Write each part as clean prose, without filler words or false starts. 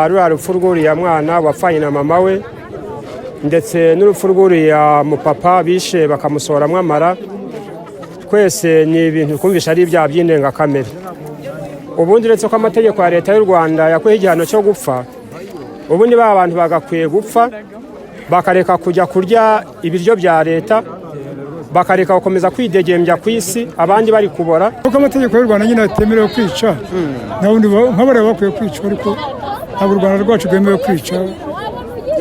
Ruriya rupfu rw'uriya mwana wapfanye na mama we, ndetse n'urupfu rw'uriya mupapa bishe bakamusohoramo amara, twese ni ibintu twumvisha ari ibyaha by'indengakamere. Ubundi uretse ko amategeko ya Leta y'u Rwanda yakuyeho igihano cyo gupfa, ubundi ba bantu bagakwiye gupfa, bakareka kujya kurya ibiryo bya leta, bakareka gukomeza kwidegembya ku isi abandi bari kubora. Kuko amategeko y'u Rwanda nyine atemerewe kwica, nta wundi nk'abariya bakwiye kwicwa, ariko ntabwo u Rwanda rwacu rwemewe kwica.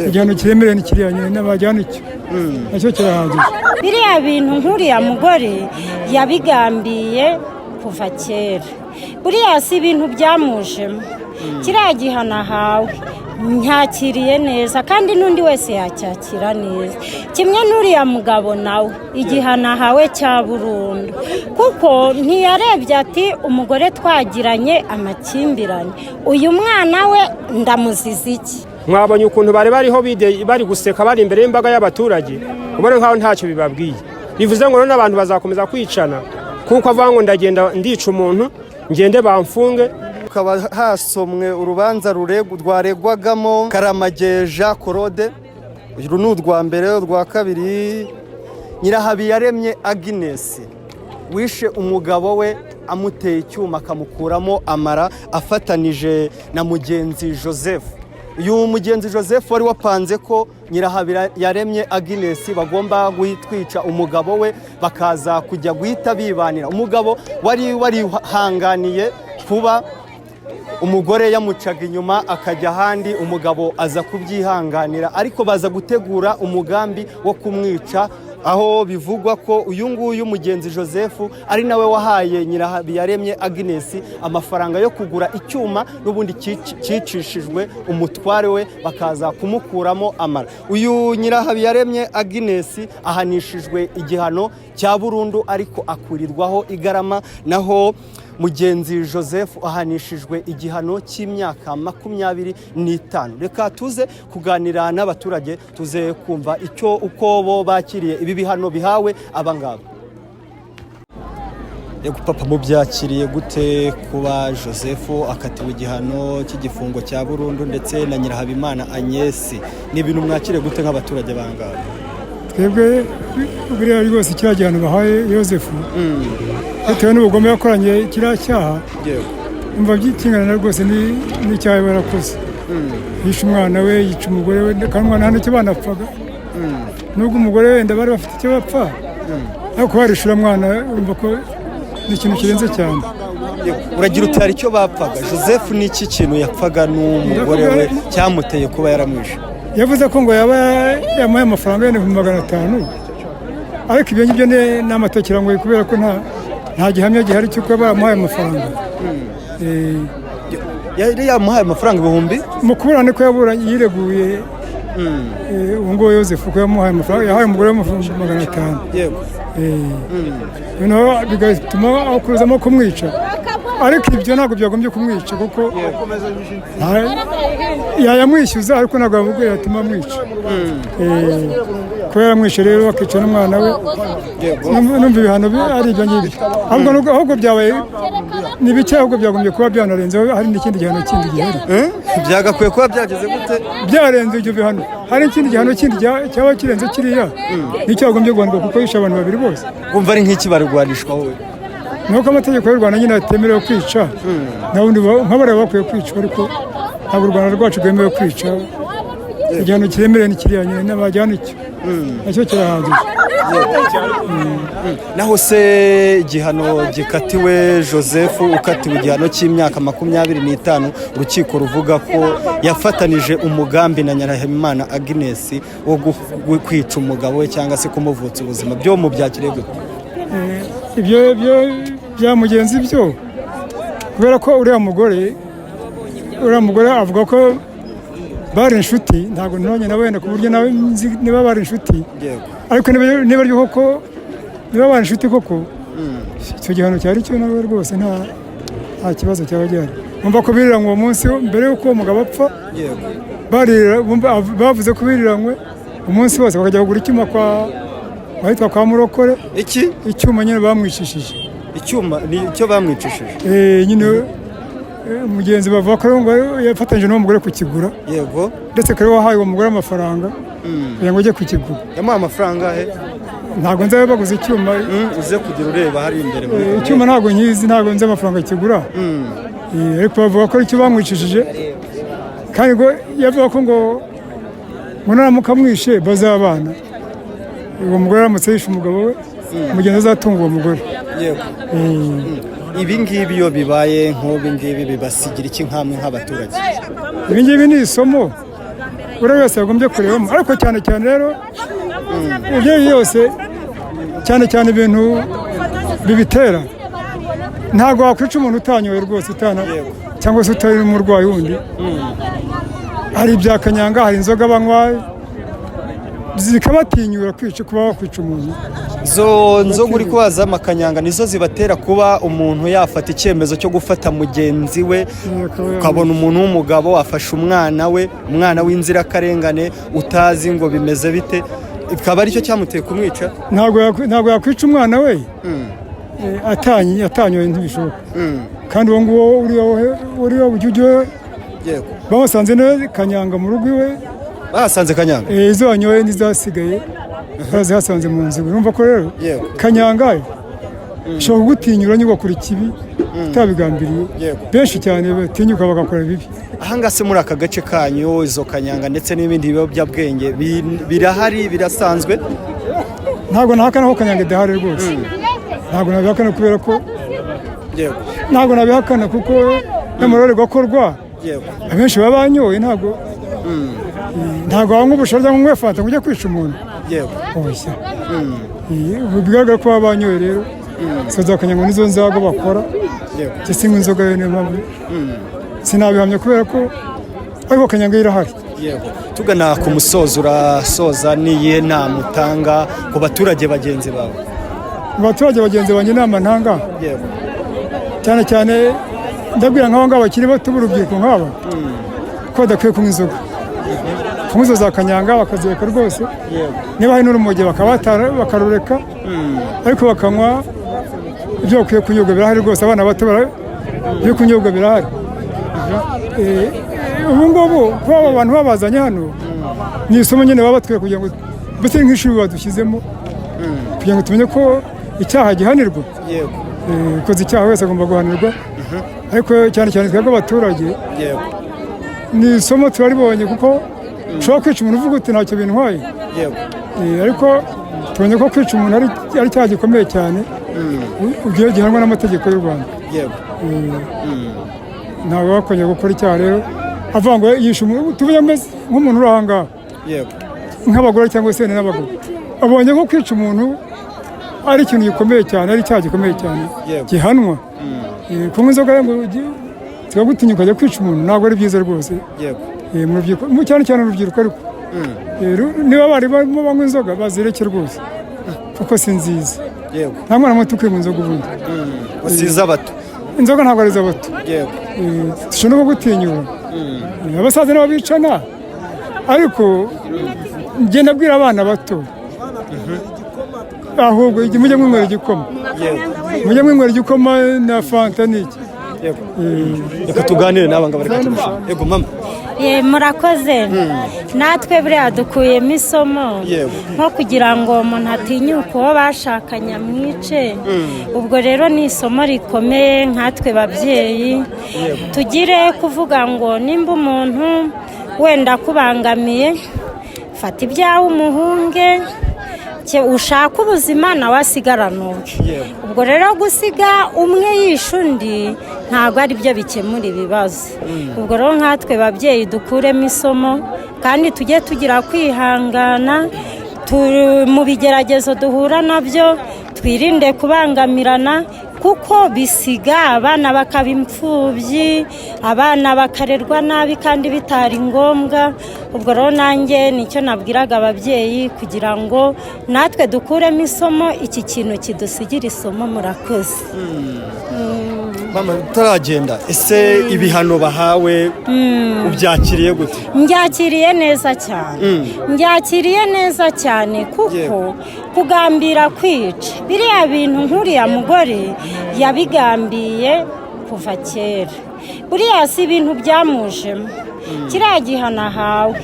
Igihano kiremereye ni kiriya nyine, n'abajyana icyo nacyo kirahagije. Biriya bintu nk'uriya mugore yabigambiye kuva kera, buriya si ibintu byamujemo. Kiriya gihano ahawe ntyakiriye neza, kandi n'undi wese yacyakira neza kimwe n'uriya mugabo nawe igihano ahawe cya burundu, kuko ntiyarebye ati: "Umugore twagiranye amakimbirane, uyu mwana we ndamuziza iki?" Mwabonye ukuntu bari bariho bari guseka, bari imbere y'imbaga y'abaturage, ubona nkaho ntacyo bibabwiye. Bivuze ngo none abantu bazakomeza kwicana, kuko avuga ngo: "Ndagenda ndica umuntu, ngende bamfunge." Hakaba hasomwe urubanza rwaregwagamo Karamageja Korode. Uru ni urwa mbere. Urwa kabiri, Nyirahabiyaremye Agnes wishe umugabo we amuteye icyuma akamukuramo amara, afatanije na Mugenzi Joseph. Uyu Mugenzi Joseph wari wapanze ko Nyirahabiyaremye Agnes bagomba guhita umugabo we, bakaza kujya guhita bibanira. Umugabo wari warihanganiye kuba umugore yamucaga inyuma akajya ahandi, umugabo aza kubyihanganira, ariko baza gutegura umugambi wo kumwica, aho bivugwa ko uyu nguyu Mugenzi Joseph ari nawe wahaye Nyirahabiyaremye Agnes amafaranga yo kugura icyuma n'ubundi cyicishijwe umutware we, bakaza kumukuramo amara. Uyu Nyirahabiyaremye Agnes ahanishijwe igihano cya burundu, ariko akurirwaho igarama. Naho Mugenzi Joseph ahanishijwe igihano cy'imyaka 25. Reka tuze kuganira n'abaturage, tuze kumva icyo uko bo bakiriye ibi bihano bihawe abangaba. Yego papa, mubyakiriye gute kuba Joseph akatiwe igihano cy'igifungo cya burundu, ndetse na Nyirahabimana Agnes? Ni ibintu mwakiriye gute nk'abaturage bangaba? Twebwe buriya rwose kiriya gihano bahaye Yosefu bitewe n'ubugome yakoranye kiriya cyaha, umva kingana na rwose n'icyaha yaba yarakoze. Yishe umwana we, yica umugore we, kandi umwana nta n'icyo banapfaga, nubwo umugore wenda bari bafite icyo bapfa, ariko barishura mwana, urumva ko ni ikintu kirenze cyane. Uragira uti hari icyo bapfaga. Joseph ni iki kintu yapfaga n'umugore we cyamuteye kuba yaramwishe? Yavuze ko ngo yaba yamuhaye amafaranga 500,000, ariko ibyo ngibyo ni amatekirangoyi, kubera ko nta gihamya gihari cy'uko yaba yaramuhaye amafaranga. Yari yamuhaye amafaranga ibihumbi? Mu kuburana niko yaburanye yireguye. Ubu ngubu Yosefu ko yamuhaye amafaranga, yahaye umugore we amafaranga 500. Noneho bigatuma akuruzamo kumwica, ariko ibyo ntabwo byagombye kumwica, kuko yayamwishyuza, ariko ntabwo yamubwiye yatuma amwica. Kuba yaramwishe rero akica n'umwana we, numva ibihano ari ibyo ngibyo. Ahubwo byabaye ni bike, ahubwo byagombye kuba byanarenzeho, hari n'ikindi gihano kindi gihari. Byagakwiye kuba byageze gute? Byarenze ibyo bihano, hari ikindi gihano kindi cyaba kirenze kiriya, nicyo yagombye guhanirwa, kuko yishe abantu babiri bose. Wumva ari nk'iki barwanishwa wowe? Nuko amategeko y'u Rwanda nyine atemerewe kwica, nta wundi nk'abariya bakwiye kwicwa, ariko ntabwo u Rwanda rwacu rwemewe kwica. Igihano kiremereye ni kiriya nyine, n'abajyana icyo nacyo kirahagije. Naho se igihano gikatiwe Joseph, ukatiwe igihano cy'imyaka 25, urukiko ruvuga ko yafatanije umugambi na Nyirahabimana Agnes wo kwica umugabo we cyangwa se kumuvutsa ubuzima, byo mubyakiriye gute? Ibyo byo bya Mugenzi byo, kubera ko uriya mugore avuga ko bari inshuti, ntabwo ntonye na wenda ku buryo nawe nzi niba bari inshuti, ariko niba ari koko, niba bari inshuti koko, icyo gihano cyari cyo nawe rwose nta kibazo cyaba gihari. Bumva ko biriranywe uwo munsi mbere y'uko uwo mugabo apfa, barira, bavuze ko biriranywe umunsi wose, bakajya kugura icyuma kwa ahitwa kwa Murokore. Iki? Icyuma nyine bamwicishije. Icyuma ni icyo bamwicishije? Nyine. Mugenzi bavuga ko ngo yafatanyije n'uwo mugore kukigura, ndetse ko ariwe wahaye uwo mugore amafaranga kugira ngo ajye kukigura. Yamuhaye amafaranga he? Ntabwo nzi ayo baguze icyuma. Uze kugira ureba hari imbere muri Icyuma ntabwo nkizi, ntabwo nzi amafaranga kigura. Ariko bavuga ko aricyo bamwicishije, kandi ngo yavuga ko ngo naramuka amwishe bazabana. Uwo mugore aramutse yishe umugabo we, Mugenzi azatunga uwo mugore. Ibi ngibi iyo bibaye nk'ubi ngibi bibasigira iki nkamwe nk'abaturage? Ibi ngibi ni isomo buri wese yagombye kurebamo, ariko cyane cyane rero ibyo byose, cyane cyane ibintu bibitera, ntabwo wakwica umuntu utanyoye rwose, utana cyangwa se utari n'umurwayi wundi. Hari ibya kanyanga, hari inzoga banywa zikabatinyura kwica, kuba wakwica umuntu. Izo nzoga uri kubaza, amakanyanga, nizo zibatera kuba umuntu yafata icyemezo cyo gufata mugenzi we, ukabona umuntu w'umugabo afashe umwana we, umwana w'inzirakarengane utazi ngo bimeze bite, bikaba aricyo cyamuteye kumwica. Ntabwo yakwica umwana we atanyoye, ntibishoboka. Kandi uwo nguwo uriya ujya we bamusanze neza kanyanga mu rugo iwe. Bahasanze kanyanga? Izo wanyoye n'izasigaye barazihasanze mu nzu. Urumva ko rero kanyanga ishobora kugutinyura nyine ugakora ikibi utabigambiriye. Benshi cyane batinyuka bagakora ibibi. Ahangaha se muri aka gace kanyu, izo kanyanga ndetse n'ibindi biyobyabwenge birahari, birasanzwe? Ntabwo nahakana ko kanyanga idahari rwose, ntabwo nabihakana kubera ko ntabwo nabihakana kuko n'amarorerwa akorwa abenshi baba banyoye. Ntabwo wanywa ubushera cyangwa unywe fanta ngo ujye kwica umuntu. Oya. Ubu bigaragara ko baba banyoye rero. Izo za kanyanga nizo nzago bakora. Njye sinywa inzoga rero, niyo mpamvu sinabihamya kubera ko, ariko kanyanga yo irahari. Tugana ku musozo, urasoza n'iyihe nama utanga ku baturage bagenzi bawe? Mu baturage bagenzi banjye, inama ntanga, cyane cyane ndabwira nk'aba ngaba bakiri bato b'urubyiruko nk'aba ko badakwiye kunywa inzoga, kunywa izo za kanyanga bakazireka rwose. Niba hari n'urumogi bakabatara bakarureka, ariko bakanywa ibyo bakwiye kunyobwa, birahari rwose. Abana bato ibyo kunyobwa birahari. Ubu ngubu kuba aba bantu babazanye hano ni isomo nyine baba batwiye, kugira ngo mbese ni nk'ishuri badushyizemo kugira ngo tumenye ko icyaha gihanirwa. Ukoze icyaha wese agomba guhanirwa, ariko cyane cyane twebwe abaturage ni isomo turaribonye, kuko ushobora kwica umuntu uvuga uti ntacyo bintwaye. Ariko tubonye ko kwica umuntu ari icyaha gikomeye cyane, ugiye gihanwa n'amategeko y'u Rwanda. Ntabwo bakongera gukora icyaha rero avuga ngo yishe umuntu. Tuvuge mbese nk'umuntu uri aha ngaha, nk'abagore cyangwa se n'abagabo, abonye ko kwica umuntu ari ikintu gikomeye cyane, ari icyaha gikomeye cyane gihanwa. Kunywa inzoga ngo zikagutinya ukajya kwica umuntu ntabwo ari byiza rwose. Mu rubyiruko, cyane cyane urubyiruko, ariko niba bari barimo banywa inzoga bazireke rwose kuko si nziza. Nta mwana muto ukwiye inzoga ubundi. Usize abato. Inzoga ntabwo ari iz'abato. Zishobora no kugutinyura. Abasaza nabo bicana, ariko njye ndabwira abana bato ahubwo mujye mwinywera igikoma, mujye mwinywera igikoma na fanta n'iki. Reka tuganire n'aba ngaba, reka tubashe. Yego mama. Ye, murakoze. Natwe buriya dukuyemo isomo, nko kugira ngo umuntu atinyuke uwo bashakanye amwice. Ubwo rero ni isomo rikomeye nkatwe babyeyi tugire kuvuga ngo nimba umuntu wenda akubangamiye, fata ibyawe umuhunge, ushake ubuzima nawe asigarane ubwe. Ubwo rero gusiga umwe yishe undi ntabwo ari byo bikemura ibibazo. Ubwo rero nkatwe babyeyi dukuremo isomo, kandi tujye tugira kwihangana mu bigeragezo duhura nabyo, twirinde kubangamirana kuko bisiga abana bakaba imfubyi, abana bakarerwa nabi kandi bitari ngombwa. Ubwo rero nanjye nicyo nabwiraga ababyeyi, kugira ngo natwe dukuremo isomo, iki kintu kidusigira isomo. Murakoze. Mama, utaragenda, ese ibihano bahawe ubyakiriye gute? Mbyakiriye neza cyane, mbyakiriye neza cyane, kuko kugambira kwica biriya bintu nk'uriya mugore yabigambiye kuva kera. Buriya si ibintu byamujemo. Kiriya gihano ahawe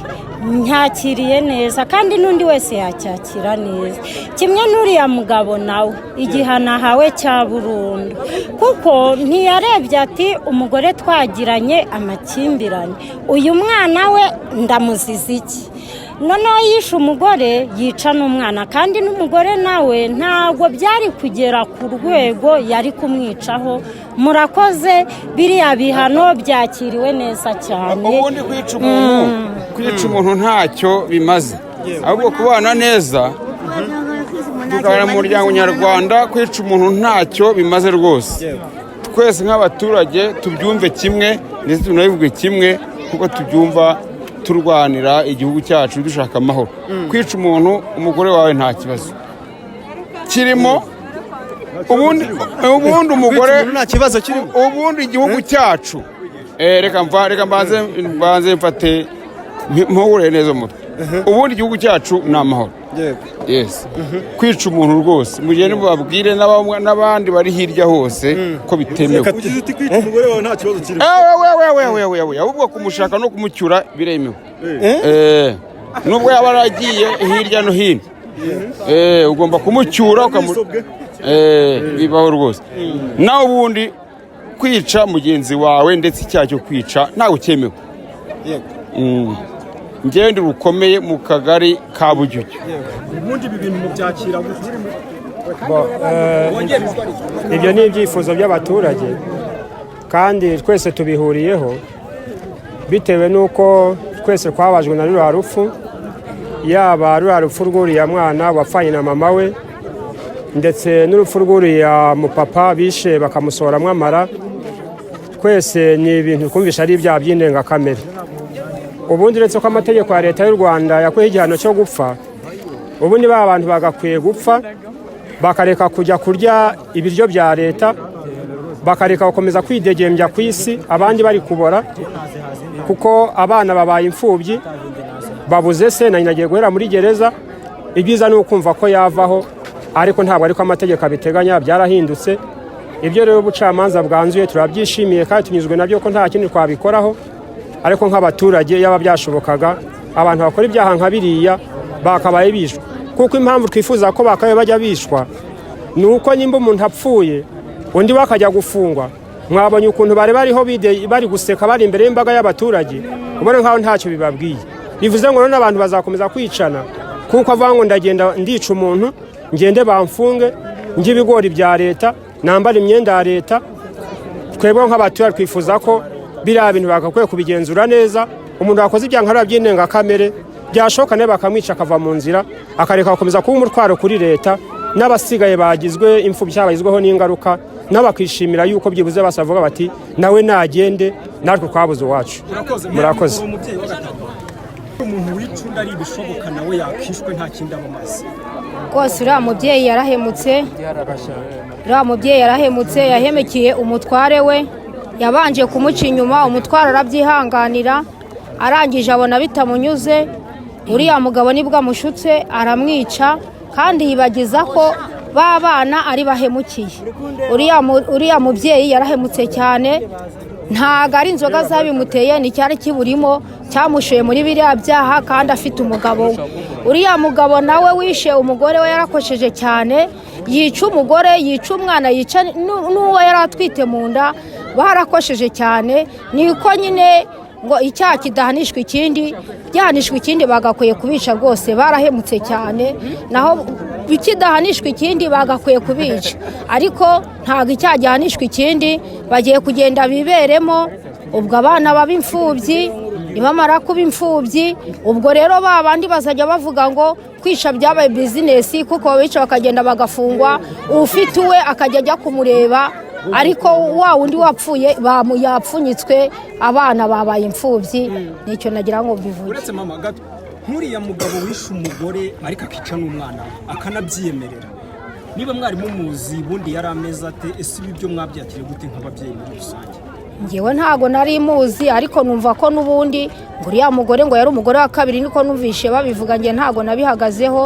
ncyakiriye neza, kandi n'undi wese yacyakira neza. Kimwe n'uriya mugabo nawe, igihano ahawe cya burundu, kuko ntiyarebye ati umugore twagiranye amakimbirane, uyu mwana we ndamuziza iki? Noneho yishe umugore, yica n'umwana, kandi n'umugore nawe ntabwo byari kugera ku rwego yari kumwicaho. Murakoze, biriya bihano byakiriwe neza cyane. Ubundi kwica umuntu ntacyo bimaze, ahubwo kubana neza, tukabana mu muryango nyarwanda. Kwica umuntu ntacyo bimaze rwose. Twese nk'abaturage tubyumve kimwe, ndetse tunabivuge kimwe kuko tubyumva, turwanira igihugu cyacu, dushaka amahoro. Kwica umuntu, umugore wawe, nta kibazo kirimo. Ubundi umugore Kwica umuntu nta kibazo kirimo. Ubundi igihugu cyacu, reka mbanze mfate mpugure neza umutwe. Ubundi igihugu cyacu ni amahoro. Yes, kwica umuntu rwose, mugende mubabwire n'abandi bari hirya hose ko bitemewe. Ugize uti kwica umugore wawe nta kibazo kirimo. We we we we, ahubwo kumushaka no kumucyura biremewe. Nubwo yaba yaragiye hirya no hino, ugomba kumucyura bibaho rwose. Nawe ubundi kwica mugenzi wawe, ndetse icyaha cyo kwica ntabwo cyemewe. Njyewe ndi rukomeye mu kagari ka Bugujyu. Ubundi ibi bintu mubyakira gute? Bo, ibyo ni ibyifuzo by'abaturage kandi twese tubihuriyeho, bitewe n'uko twese twabajwe na ruriya rupfu, yaba ruriya rupfu rw'uriya mwana wapfanye na mama we, ndetse n'urupfu rw'uriya mupapa bishe bakamusohoramo amara. Twese ni ibintu twumvisha ari ibyaha by'indengakamere. Ubundi uretse ko amategeko ya Leta y'u Rwanda yakuyeho igihano cyo gupfa, ubundi ba bantu bagakwiye gupfa, bakareka kujya kurya ibiryo bya leta, bakareka gukomeza kwidegembya ku isi abandi bari kubora, kuko abana babaye imfubyi, babuze se na nyina, agiye guhera muri gereza. Ibyiza ni ukumva ko yavaho, ariko ntabwo ariko amategeko abiteganya, byarahindutse. Ibyo rero ubucamanza bwanzuye turabyishimiye kandi tunyuzwe nabyo, ko nta kindi twabikoraho. Ariko nk'abaturage, yaba byashobokaga, abantu bakora ibyaha nka biriya bakabaye bishwa, kuko impamvu twifuza ko bakabaye bajya bishwa ni uko nimba umuntu apfuye, undi we akajya gufungwa, mwabonye ukuntu bari bariho bari guseka, bari imbere y'imbaga y'abaturage, ubona nkaho ntacyo bibabwiye. Bivuze ngo none abantu bazakomeza kwicana, kuko avuga ngo ndagenda ndica umuntu, ngende bamfunge, njye ibigori bya leta, nambara imyenda ya leta. Twebwe nk'abaturage twifuza ko biriya bintu bagakwiye kubigenzura neza. Umuntu wakoze ibyaha nka biriya by'indengakamere, byashoboka nawe bakamwica, akava mu nzira, akareka gukomeza kuba umutwaro kuri leta, n'abasigaye bagizwe imfubyi cyangwa bagizweho n'ingaruka nabo bakishimira yuko byibuze basavuga bati nawe nagende, natwe twabuze uwacu. Murakoze. Uri umubyeyi wa gatatu, umuntu wica undi ari ibishoboka nawe yakishwe, nta kindi aba amaze. Rwose uriya mubyeyi yarahemutse, uriya mubyeyi yarahemutse. Yahemukiye umutware we. Yabanje kumuca inyuma, umutware arabyihanganira, arangije abona bitamunyuze, uriya mugabo nibwo amushutse aramwica, kandi yibagiza ko ba bana ari bahemukiye. Uriya mubyeyi yarahemutse cyane. Ntabwo ari inzoga zabimuteye, ni cyari kiburimo cyamushoye muri biriya byaha, kandi afite umugabo we. Uriya mugabo nawe wishe umugore we yarakosheje cyane. Yica umugore, yica umwana, yica n'uwo yari atwite mu nda. Barakosheje cyane. Niko nyine ngo icyaha kidahanishwa ikindi, gihanishwa ikindi bagakwiye kubica rwose. Barahemutse cyane. Naho ikidahanishwa ikindi bagakwiye kubica, ariko ntabwo icyaha gihanishwa ikindi. Bagiye kugenda biberemo. Ubwo abana baba imfubyi, nibamara kuba imfubyi, ubwo rero ba bandi bazajya bavuga ngo kwica byabaye bizinesi, kuko babica bakagenda bagafungwa, ufite uwe akajya ajya kumureba, ariko wa wundi wapfuye yapfunyitswe, abana babaye imfubyi. Nicyo nagira ngo mbivuge. Uretse mama gato, nk'uriya mugabo wishe umugore ariko akica n'umwana akanabyiyemerera, niba mwari mumuzi, ubundi yari ameze ate? Ese ibi byo mwabyakiriye gute nk'ababyeyi muri rusange? Ngewe ntago nari muzi, ariko numva ko n'ubundi ngo uriya mugore ngo yari umugore wa kabiri, niko numvishe babivuga, nge ntago nabihagazeho.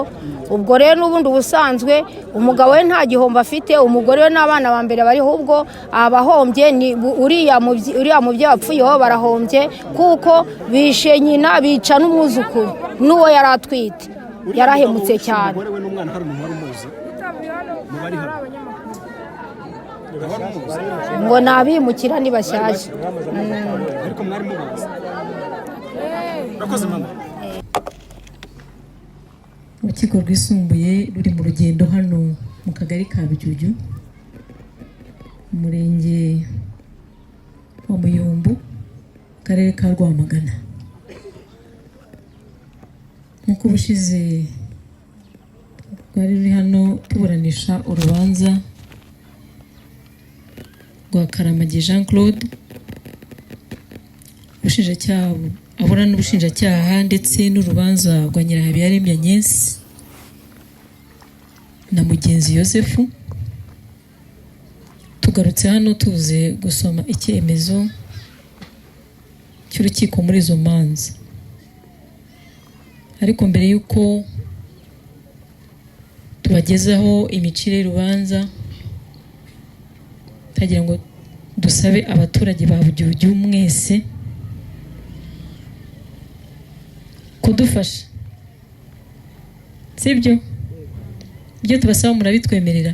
Ubwo rero n'ubundi ubusanzwe umugabo we nta gihombo afite, umugore we n'abana ba mbere bariho, ubwo abahombye ni uriya mubyeyi wapfuye, bo barahombye kuko bishe nyina, bica n'umwuzukuru n'uwo yari atwite. Yarahemutse cyane. Umugore we n'umwana, hari umuntu wari umuzi mu bari hano? Wari umuzi? Ngo ni abimukira, ni bashyashya. Ariko mwari mubazi? Urakoze, mama. Urukiko rwisumbuye ruri mu rugendo hano mu kagari ka Bijyujyu, umurenge wa Muyumbu, akarere ka Rwamagana. Nk'uko ubushize rwari ruri hano tuburanisha urubanza rwa Karamagi Jean Claude, ubushinjacyaha aburana n'ubushinjacyaha, ndetse n'urubanza rwa Nyirahabiyaremye Agnes na Mugenzi Yosefu, tugarutse hano tuze gusoma icyemezo cy'urukiko muri izo manza. Ariko mbere y'uko tubagezaho imicire y'urubanza, tagira ngo dusabe abaturage ba Bujyujyu mwese kudufasha, sibyo? Ibyo tubasaba murabitwemerera?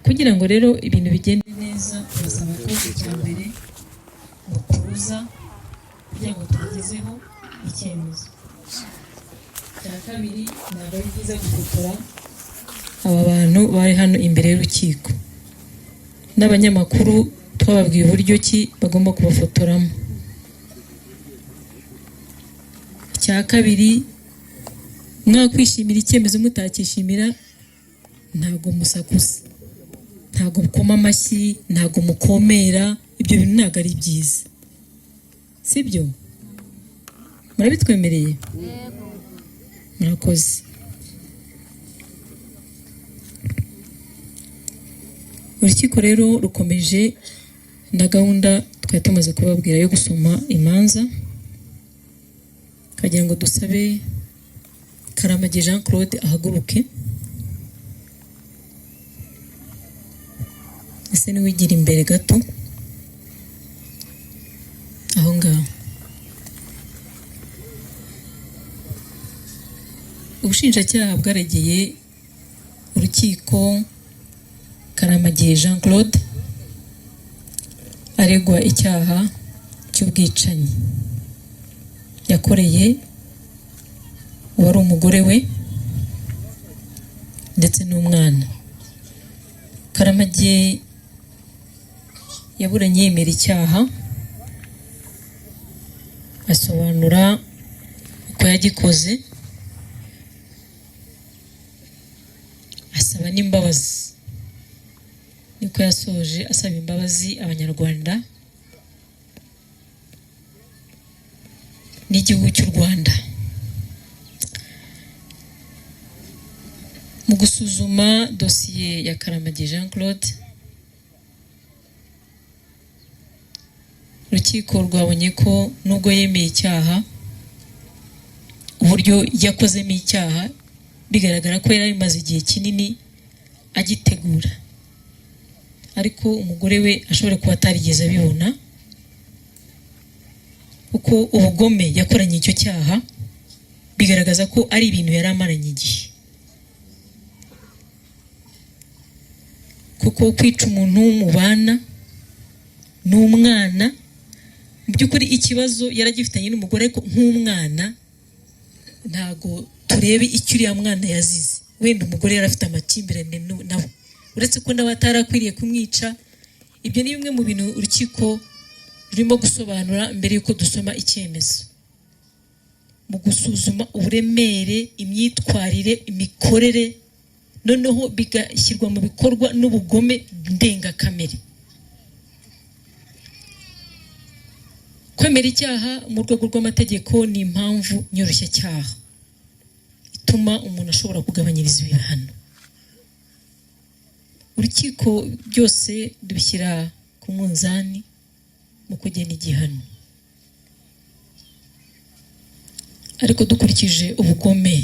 Kugira ngo rero ibintu bigende neza, turasaba ko icya mbere mutuza kugira ngo tubagezeho icyemezo. Icya kabiri, ntabwo ari byiza gufotora aba bantu bari hano imbere y'urukiko, n'abanyamakuru twababwiye uburyo ki bagomba kubafotoramo. Icya kabiri, mwakwishimira icyemezo, mutakishimira, ntabwo musakuza, ntabwo mukoma amashyi, ntabwo mukomera, ibyo bintu ntabwo ari byiza, sibyo? Murabitwemereye? Murakoze. Urukiko rero rukomeje na gahunda twari tumaze kubabwira yo gusoma imanza, kagira ngo dusabe Karamagi Jean Claude ahaguruke, ese niwigira imbere gato aho ngaho. Ubushinjacyaha bwaregeye urukiko Karamagi Jean Claude aregwa icyaha cy'ubwicanyi yakoreye uwari umugore we ndetse n'umwana. Karamagi yaburanye yemera icyaha, asobanura uko yagikoze, asaba n'imbabazi. Niko yasoje asaba imbabazi Abanyarwanda n'igihugu cy'u Rwanda. Mu gusuzuma dosiye ya Karamagi Jean Claude, urukiko rwabonye ko nubwo yemeye icyaha, uburyo yakozemo icyaha bigaragara ko yari amaze igihe kinini agitegura, ariko umugore we ashobora kuba atarigeze abibona, kuko ubugome yakoranye icyo cyaha bigaragaza ko ari ibintu yari amaranye igihe. Kuko kwica umuntu mubana n'umwana, mu by'ukuri ikibazo yaragifitanye n'umugore, ariko nk'umwana ntago turebe icyo uriya mwana yazize. Wenda umugore yari afite amakimbirane nawe, uretse ko nawe atarakwiriye kumwica. Ibyo ni bimwe mu bintu urukiko rurimo gusobanura mbere y'uko dusoma icyemezo. Mu gusuzuma uburemere, imyitwarire, imikorere, noneho bigashyirwa mu bikorwa n'ubugome ndengakamere. Kwemera icyaha mu rwego rw'amategeko ni impamvu nyoroshyacyaha ituma umuntu ashobora kugabanyirizwa ibihano. Urukiko byose dubishyira ku munzani mu kugena igihano, ariko dukurikije ubugome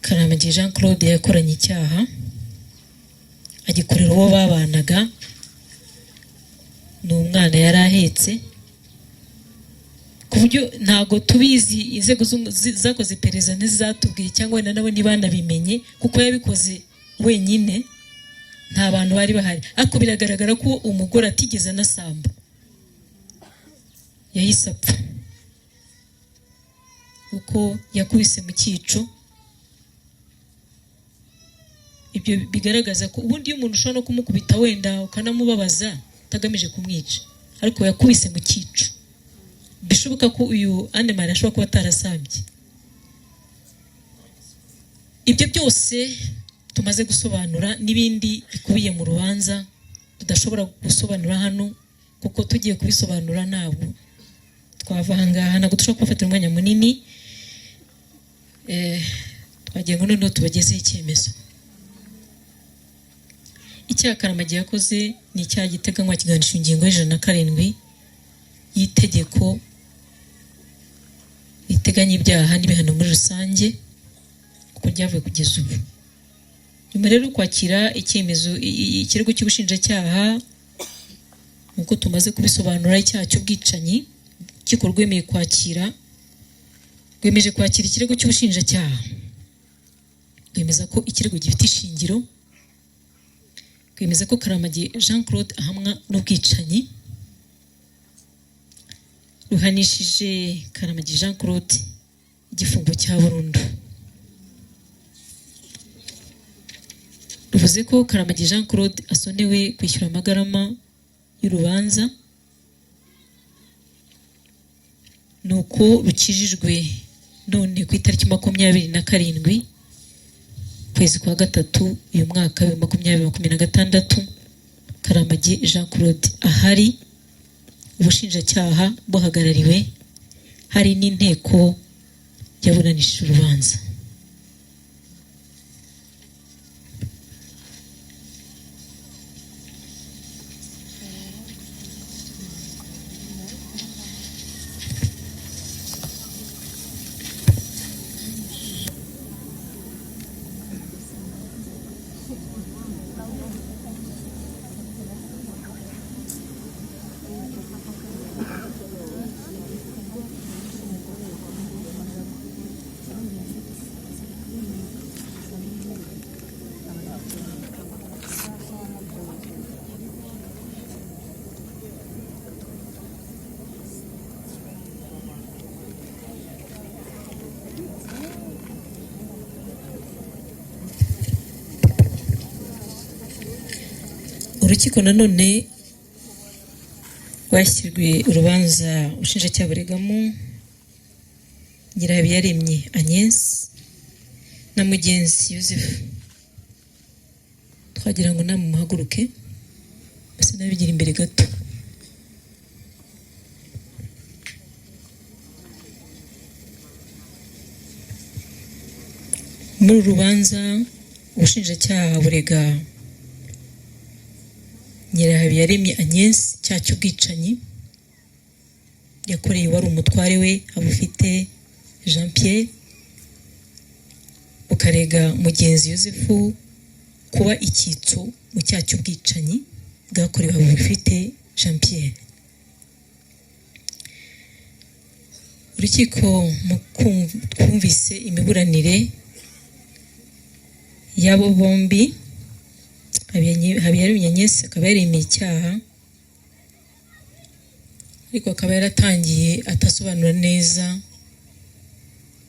Karamagi Jean Claude yakoranye icyaha agikorera uwo babanaga, ni umwana yari ahetse, ku buryo ntabwo tubizi, inzego zakoze iperereza ntizatubwiye cyangwa wenda nabo ntibanabimenye kuko yabikoze wenyine, nta bantu bari bahari, ariko biragaragara ko umugore atigeze anasamba, yahise apfa kuko yakubise mu cyico. Ibyo bigaragaza ko ubundi iyo umuntu ushobora no kumukubita wenda ukanamubabaza utagamije kumwica, ariko yakubise mu cyico, bishoboka ko uyu Anne Marie ashobora kuba atarasambye. Ibyo byose tumaze gusobanura n'ibindi bikubiye mu rubanza tudashobora gusobanura hano, kuko tugiye kubisobanura ntabwo twava aha ngaha, ntabwo dushobora kubafatira umwanya munini. Twagiye ngo noneho tubagezeho icyemezo. Icyaha Karamagi yakoze ni icyaha giteganywa kiganisha ingingo y'107 y'itegeko riteganya ibyaha n'ibihano muri rusange kuko ryavuye kugeza ubu. Nyuma rero kwakira icyemezo, ikirego cy'ubushinjacyaha nk'uko tumaze kubisobanura, icyaha cy'ubwicanyi urukiko rwemeye kwakira, rwemeje kwakira ikirego cy'ubushinjacyaha, rwemeza ko ikirego gifite ishingiro, rwemeza ko Karamagi Jean Claude ahamwa n'ubwicanyi, ruhanishije Karamagi Jean Claude igifungo cya burundu. Ruvuze ko Karamagi Jean Claude asonewe kwishyura amagarama y'urubanza, nuko rukijijwe none ku itariki 27 ukwezi kwa 3 uyu mwaka wa 2026. Karamagi Jean Claude ahari, ubushinjacyaha buhagarariwe, hari n'inteko yaburanishije urubanza. Urukiko nanone rwashyiriwe urubanza ubushinjacyaha buregamo Nyirahabiyaremye Agnes na Mugenzi Joseph. Twagira ngo namwe muhaguruke mbese nabigira imbere gato. Muri uru rubanza ubushinjacyaha burega Nyirahabiyaremye Agnes icyaha cy'ubwicanyi yakoreye uwari umutware we Habufite Jean Pierre, bukarega Mugenzi Joseph kuba icyitso mu cyaha cy'ubwicanyi bwakorewe Habufite Jean Pierre. Urukiko twumvise imiburanire y'abo bombi. Habiyaremye Agnes akaba yaremeye icyaha, ariko akaba yaratangiye atasobanura neza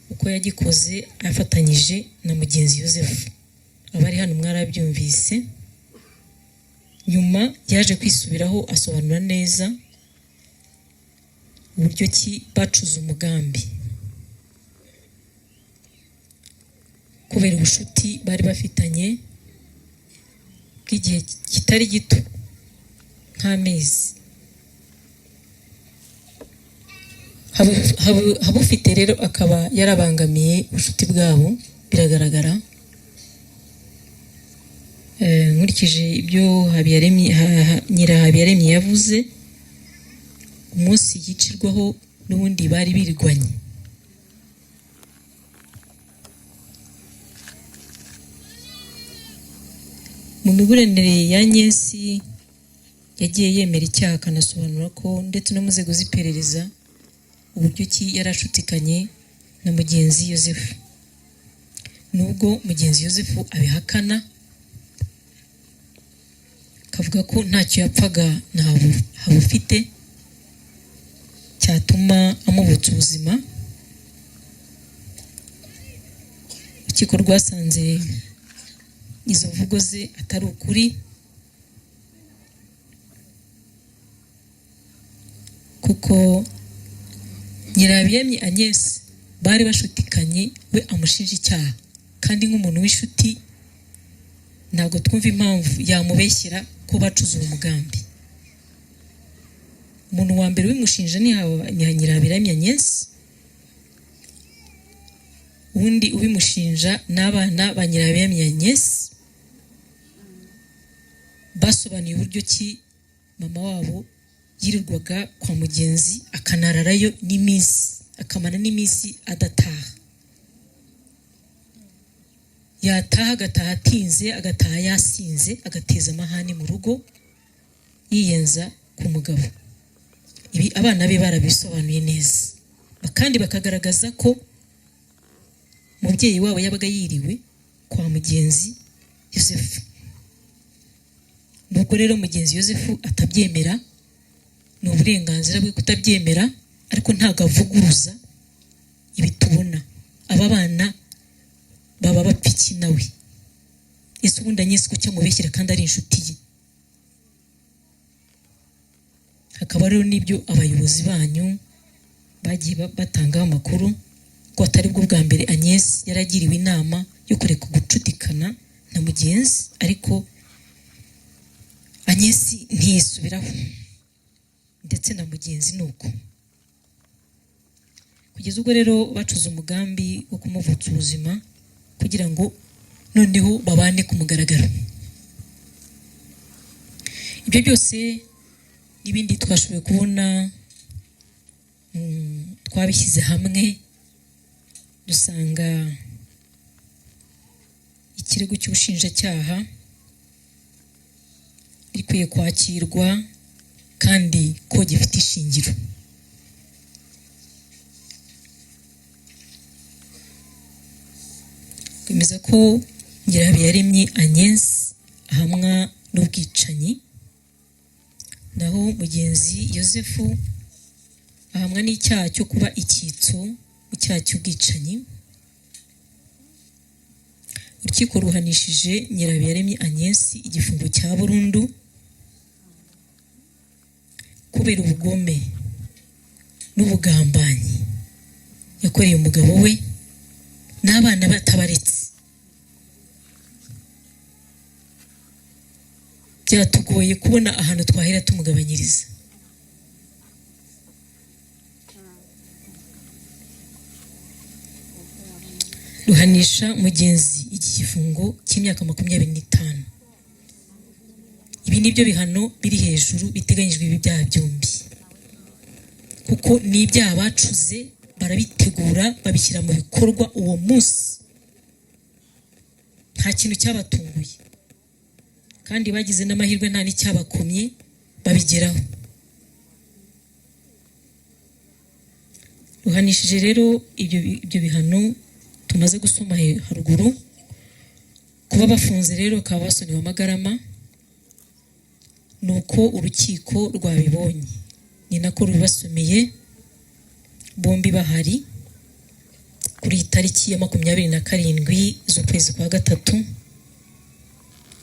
uko yagikoze afatanyije na Mugenzi Joseph. Abari hano mwarabyumvise. Nyuma yaje kwisubiraho asobanura neza uburyo ki bacuze umugambi kubera ubushuti bari bafitanye bw'igihe kitari gito nk'amezi. Habufite rero akaba yarabangamiye ubushuti bwabo, biragaragara. Nkurikije ibyo Habiyaremye Nyirahabiyaremye yavuze, umunsi yicirwaho n'ubundi bari birirwanye. Mu miburanire ya Agnès yagiye yemera icyaha, akanasobanura ko ndetse no mu nzego z'iperereza uburyo ki yari ashutikanye na Mugenzi Yosefu. Nubwo Mugenzi Yosefu abihakana akavuga ko ntacyo yapfaga na Habufite cyatuma amubutsa ubuzima, urukiko rwasanze izo mvugo ze atari ukuri, kuko Nyirahabiyaremye Agnès bari bashutikanye, we amushinja icyaha, kandi nk'umuntu w'inshuti ntabwo twumva impamvu yamubeshyera ko bacuze uwo mugambi. Umuntu wa mbere ubimushinja ni Nyirahabiyaremye Agnès, undi ubimushinja n'abana ba Nyirahabiyaremye Agnès basobanuye uburyo ki mama wabo yirirwaga kwa Mugenzi akanararayo n'iminsi, akamara n'iminsi adataha, yataha agataha atinze, agataha yasinze, agateza amahane mu rugo yiyenza ku mugabo. Ibi abana be barabisobanuye neza, kandi bakagaragaza ko umubyeyi wabo yabaga yiriwe kwa Mugenzi Yosefu. Nubwo rero Mugenzi Yosefu atabyemera, ni uburenganzira bwe kutabyemera, ariko ntabwo avuguruza ibi tubona. Aba bana baba bapfa iki nawe? Ese ubundi Agnès kuki amubeshyira kandi ari inshuti ye? Hakaba rero n'ibyo abayobozi banyu bagiye batangaho amakuru ko atari bwo bwa mbere Agnès yaragiriwe inama yo kureka gucutikana na Mugenzi, ariko Agnès ntiyisubiraho, ndetse na Mugenzi ni uko. Kugeza ubwo rero bacuze umugambi wo kumuvutsa ubuzima kugira ngo noneho babane ku mugaragaro. Ibyo byose n'ibindi twashoboye kubona, twabishyize hamwe dusanga ikirego cy'ubushinjacyaha gikwiye kwakirwa kandi ko gifite ishingiro. Kwemeza ko Nyirahabiyaremye Agnès ahamwa n'ubwicanyi, naho Mugenzi Yosefu ahamwa n'icyaha cyo kuba icyitso mu cyaha cy'ubwicanyi. Urukiko ruhanishije Nyirahabiyaremye Agnès igifungo cya burundu kubera ubugome n'ubugambanyi yakoreye umugabo we n'abana batabaretse. Byatugoye kubona ahantu twahera tumugabanyiriza. Ruhanisha Mugenzi iki gifungo cy'imyaka 25. Ibi nibyo bihano biri hejuru biteganyijwe ibi byaha byombi, kuko ni ibyaha bacuze barabitegura babishyira mu bikorwa uwo munsi, nta kintu cyabatunguye, kandi bagize n'amahirwe nta n'icyabakomye babigeraho. Ruhanishije rero ibyo bihano tumaze gusoma haruguru. Kuba bafunze rero bakaba basonewe amagarama, ni uko urukiko rwabibonye, ni nako rubibasomeye bombi bahari kuri iyi tariki ya 27 z'ukwezi kwa 3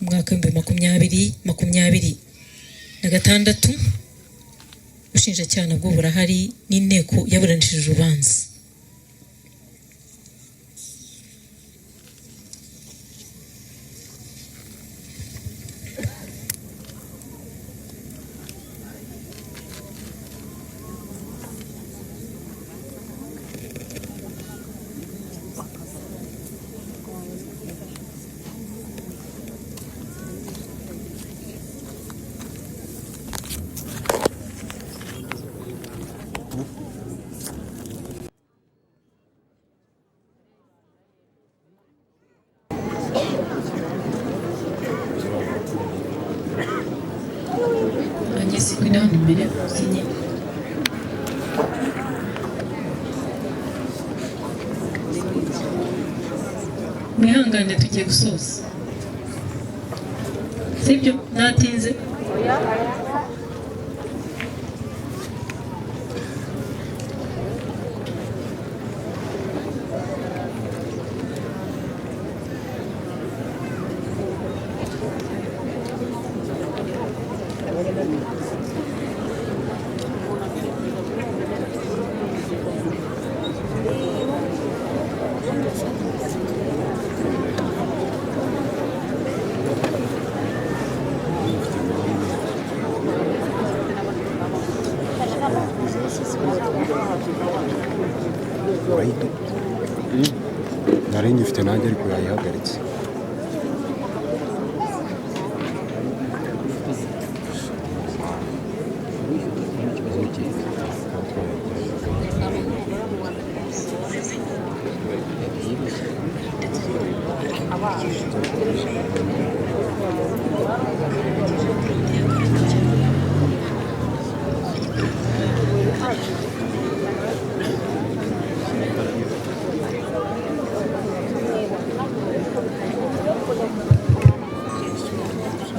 umwaka w'ibihumbi 2026. Ubushinjacyaha nabwo burahari n'inteko yaburanishije urubanza. imbere usinye. Mwihangane, tugiye gusoza, sibyo? Natinze. Nari ngifite nanjye, ariko yayihagaritse.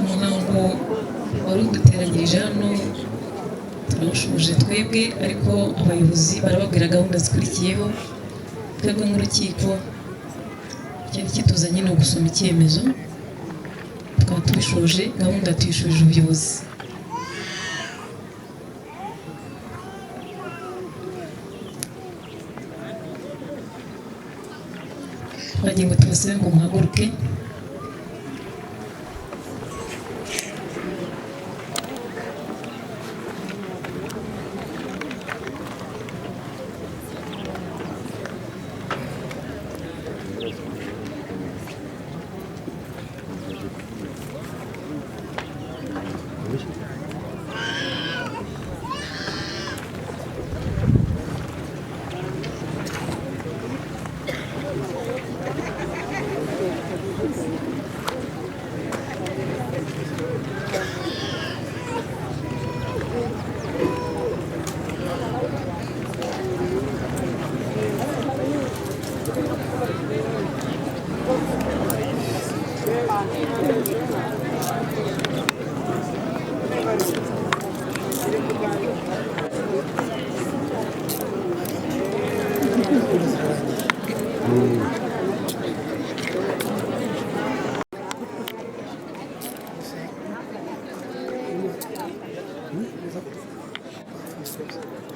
Umuhango wari uduteranyirije hano turawushuje twebwe, ariko abayobozi barababwira gahunda zikurikiyeho. Twebwe nk'urukiko, icyari kituzanye ni ugusoma icyemezo, tukaba tubishoje, gahunda tuyishubije ubuyobozi. Twagiye ngo tubasabe ngo muhaguruke.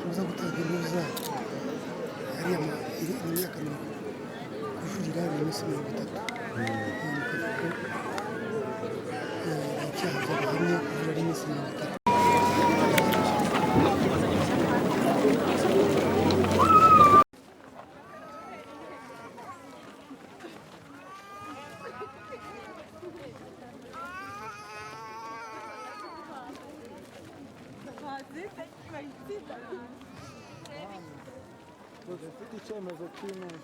Uza gutanga impuza hariya ni imyaka 20, kujurira ni iminsi 30. Ni ukuvuga ko ibyaha byabahamye, kujurira ari iminsi 30. Ufite icyemezo cy'inama.